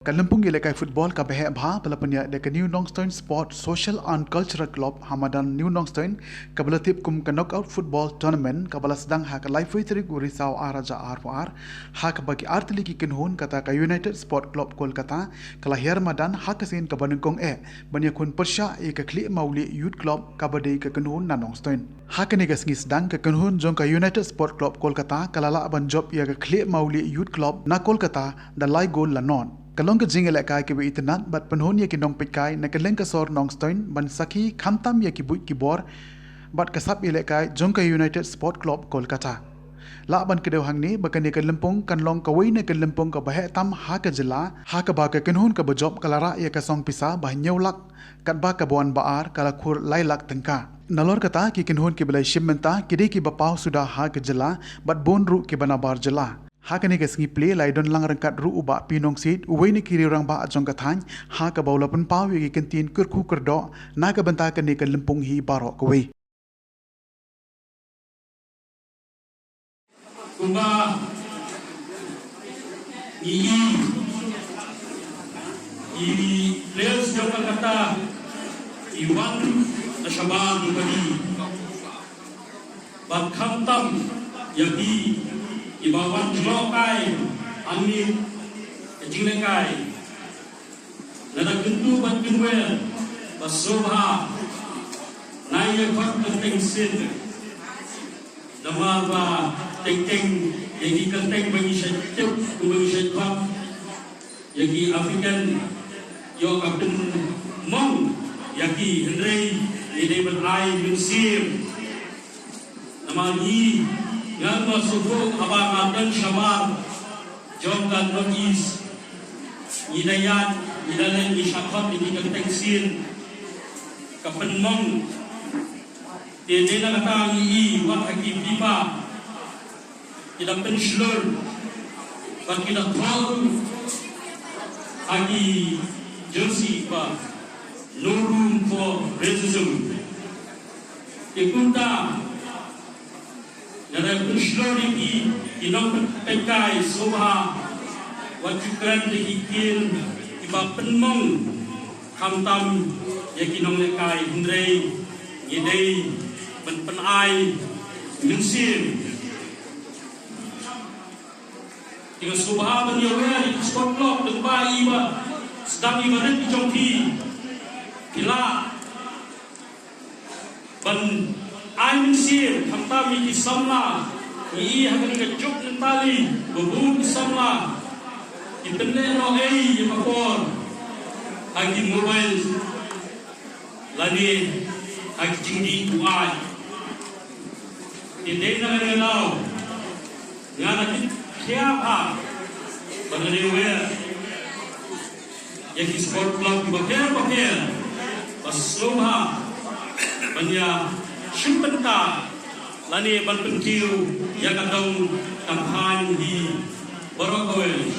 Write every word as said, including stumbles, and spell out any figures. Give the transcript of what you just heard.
Ka lympung ïalehkai football kaba heh bha ba la pynïaid da ka New Nongstoin Sport Social and Cultural Club ha madan New Nongstoin, kaba la tip kum ka Knockout Football Tournament, kaba la sdang ha ka laiphew tarik u Risaw ar hajar arphew ar, ha kaba ki artylli ki kynhun kata ka United Sport Club Kolkata ka la hiar madan ha ka sien kaba nyngkong eh ban ïakhun pyrshah ïa ka Khlieh Mawlieh Youth Club kaba dei ka kynhun na Nongstoin. Ha kane ka sngi sdang, ka kynhun jong ka United Sport Club Kolkata ka la lah ban jop ïa ka Khlieh Mawlieh Youth Club na Kolkata da lai gol la nod. Ka long ka jingïalehkai kaba itynnad bad pynhun ïa ki nongpeitkai na kylleng ka sor Nongstoin ban sakhi khamtam ïa ki buit ki bor bad ka sap ïalehkai jong ka United Sport Club Kolkata. Lah ban kdew hangne ba kane ka lympung kan long kawei na ka lympung kaba heh tam ha ka jylla, ha kaba ka kynhun kaba jop ka la rah ïa ka song pisa ba hynñiew lak, katba kaba wan ba ar ka la khur lai lak tyngka. Nalor kata, ki kynhun kiba la shim bynta ki dei kiba paw suda ha ka jylla bad bun ruh kiba nabar jylla. Ha kane ka sngi plie la ïadon lang ryngkat ruh u Bah P Nongsiej, uwei na ki riew rangbah jong ka thaiñ, ha kaba u la pynpaw ïa ki kyntien kyrkhu kyrdoh na ka bynta kane ka lympung hi baroh kawei. Kumba ngi i, i players jong ka kata i wan na shabar jong ka ri. Bad khamtam ïa phi iba wan jngohkai hangne ka jinglehkai. Lada kyntu bad kynwer ba sngewbha, nai ïa khot ka teng sien. Namar ba teng teng ïa ki kyrteng ba ngi shait tip, ba ngi shait khot, ïa ki African, ïoh ka pynmong ïa ki, hynrei ngi dei ban ai mynsiem. Namar ngi, nga ma sukuk haba nga don shabar jong ka North East, ngi da ïaid, ngi da leh, ngi shah khot ïa ki kyrteng sien, ka pynmong. Te dei na kata ngi i wat ha ki FIFA ki da pynshlur bad ki da thoh ha ki jersey ba "No room for racism." Te kumta, lada pynshlur ïa ki, ki nongpeitkai, sngewbha wat ju kren da ki ktien kiba pynmong khamtam ïa ki nonglehkai, hynrei ngi dei ban pynai mynsiem. Te nga sngewbha ban ïawer ïa ki sport club, lyngba iba sdang iba rit jong phi, phi lah ban ai mynsiem khamtam ïa ki samla. Ngi i ha kane ka juk Natalie ba bun ki samla ki pynlehnohei ïa ka por ha ki mobile lane ha ki jingdih buaid. Te dei na kane ka daw nga da kit khia bha ba nga dei wer ïa ki sport club kiba pher ba pher ba sngewbha ban ïa shim bynta lane ban pynkiew ïa ka dong ka thaiñ hi baroh kawei.